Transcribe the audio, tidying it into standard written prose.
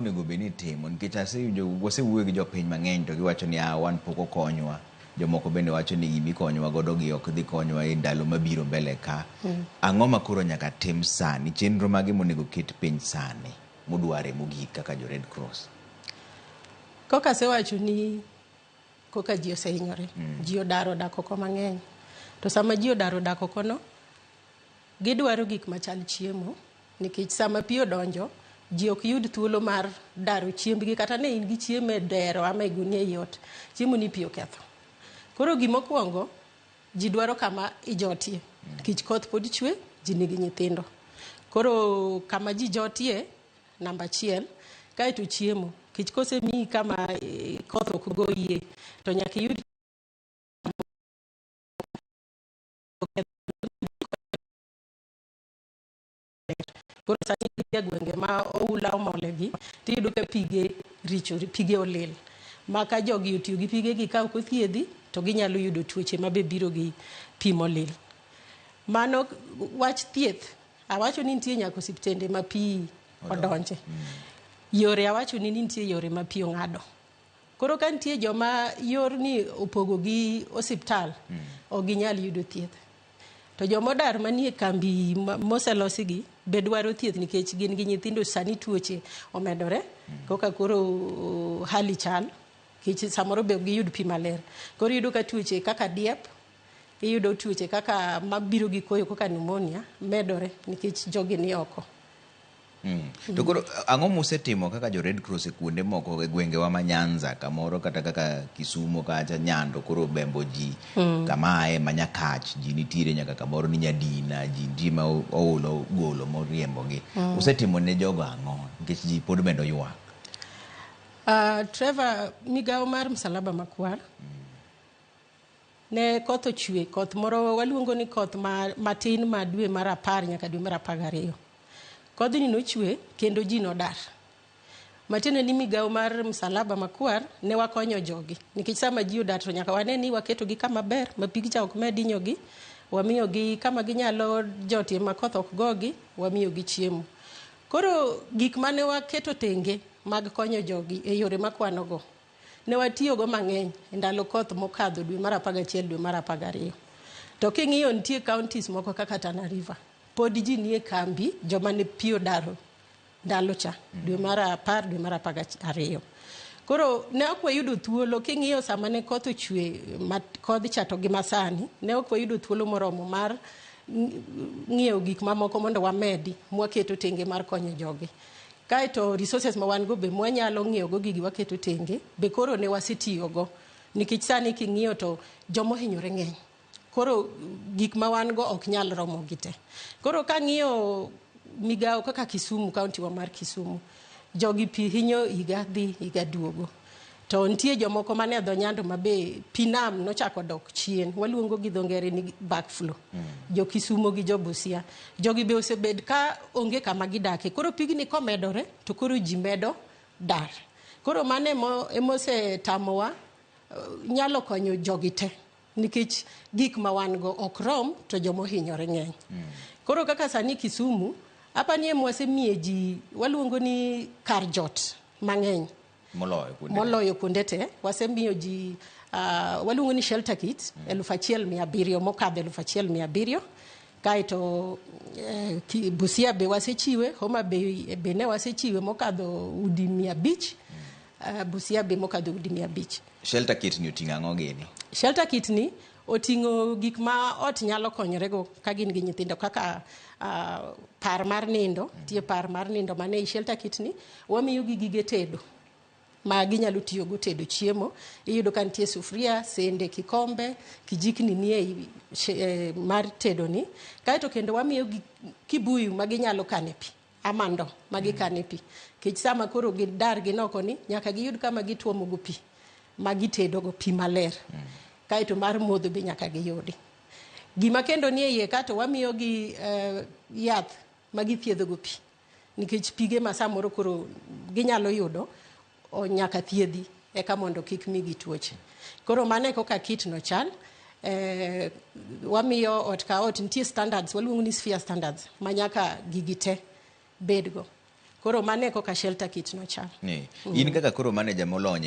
Onego bed ni itimo nikech asewinjo wasewuoyo gi jopiny mang'eny to giwacho ni ah, wan pok okonywa. Jomoko bende wacho ni gima ikonywa godo gi ok dhi konywa e ndalo mabiro mbele ka. Ang'o ma koro nyaka tim sani? Chenro mage monego ket piny sani mudware mogik kaka jo Red Cross? Koka asewacho ni koka ji osehinyore, ji odar odak oko mang'eny. To sama ji odar odak oko no, gidwaro gik machal chiemo nikech sama pi odonjo, ji ok yud thuolo mar daro chiembgi kata ne in gi chiemo e dero ama e gunia ei ot, chiemo ni pi oketho. Koro gimokwongo, ji dwaro kama ijotie nikech koth pod chwe, ji nigi nyithindo. Koro kama ji jotie, namba achiel, kaeto chiemo. Nikech kosemiyi kama koth ok goyie, to nyaka iyud Koro sani e gwenge ma oula omole gi, tiyudo ka pige richo, pige olil. Ma ka jogi otiyo gi pige gi ka ok othiedhi, to ginyalo yudo tuoche ma be biro gi pi molil. Mano wach thieth, awacho ni nitie nyaka osiptende ma pi odonje. Yore awacho ni nitie yore ma pi ong'ado. Koro ka nitie joma yorni opogo gi osiptal, ok ginyal yudo thieth. To joma odar manie kambi moselosi gi be dwaro thieth nikech gin gi nyithindo sani tuoche omedore koka koro hali chal nikech samoro be ok giyud pi maler. Koro iyudo ka tuoche kaka diep, iyudo tuoche kaka mabiro gi koyo kaka pneumonia medore nikech jogi ni oko. To koro ang'o musetimo kaka jo Red Cross e kuonde moko e gwengewa ma Nyanza kamoro kata kaka Kisumo kacha Nyando koro bembo ji kama aye ma Nyakach ji nitiere nyaka kamoro ni Nyadina ji nitie ma oula ogolo moriembogi. Usetimo ne jogo ang'o nikech ji pod medo ywak? Trevor, migawo mar Msalaba Makwar ne koth ochwe, koth moro waluongo ni koth matin ma dwe mar 10 nyaka dwe mar 12. Kodhni nochwe kendo ji nodar. Matiende ni migawo mar Msalaba Makwar ne wakonyo jogi nikech sama ji odar to nyaka wane ni waketogi kama ber ma pig cha ok med hinyogi, wamiyogi kama ginyalo jotie ma koth ok gogi, wamiyogi chiemo. Koro gik mane waketo tenge mag konyo jogi e yore makwanogo ne watiyogo mang'eny e ndalo koth mokadho dwe mar 11 dwe mar 12. To king'iyo nitie counties moko kaka Tana River, pod ji nie kambi joma ne pi odaro ndalo cha dwe mar 10 dwe mar 12. Koro ne ok wayudo thuolo king'iyo sama ne koth ochwe kodh cha to gi masani ne ok wayudo thuolo moromo mar ng'iewo gik mamoko mondo wamedi mwaketo tenge mar konyo jogi. Kaeto resources ma wan go be mwanyalo ng'iewo go gigi waketo tenge be koro ne wasetiyogo nikech sani king'iyo to jomohinyore ng'eny. Koro gik ma wan go ok nyal romo gi te. Koro kang'iyo migawo kaka Kisumu, kaunti wa mar Kisumu, jogi pi hinyo higa dhi higa duogo. To nitie jomoko mane dho Nyando ma be pi nam nochako dok chien. Waluongo gi dho ngere ni backflow. Jo Kisumo gi jo Busia. Jogi be osebed ka onge kama gidake. Koro pigni komedore to koro ji medo dar. Koro mano emosetamowa nyalo konyo jogi te. Nikech gik ma wan go ok rom to jomohinyore ng'eny. Koro kaka sani Kisumu, apani ema wasemiye ji waluongo ni kar jot mang'eny. Moloyo kuonde. Moloyo kuonde te. Wasemiyo ji waluongo ni shelter kit 1700 mokadho 1700. Kaeto Busia be wasechiwe, Homa Bay be ne wasechiwe mokadho udi 500. Busia be mokadho udi 500. Shelter kit ni oting'o ang'o gini? Shelter kit ni oting'o gik ma ot nyalo konyorego ka gin gi nyithindo kaka par mar nindo, nitie par mar nindo mane ei shelter kit ni, wamiyo gi gige tedo ma ginyalo tiyogo tedo chiemo. Iyudo ka nitie sufuria, sende, kikombe, kijikni nie ei mar tedo ni. Kaeto kendo wamiyo gi kibuyu ma ginyalo kane pi. Ama ndo ma gikane pi. Nikech sama koro gidar gin oko ni, nyaka giyud kama gituomo go pi ma gitedo go pi maler. Kaeto mar modho be nyaka giyudi. Gima kendo nie iye ka to wamiyo gi yath ma githiedho go pi. Nikech pige ma samoro koro ginyalo yudo nyaka thiedhi eka mondo kik migi tuoche. Koro mano e kaka kit no chal. Wamiyo ot ka ot nitie standards, waluongo ni sphere standards ma nyaka gigi te bedgo. Koro mano e kaka shelter kit nochal. In kaka koro manager molony.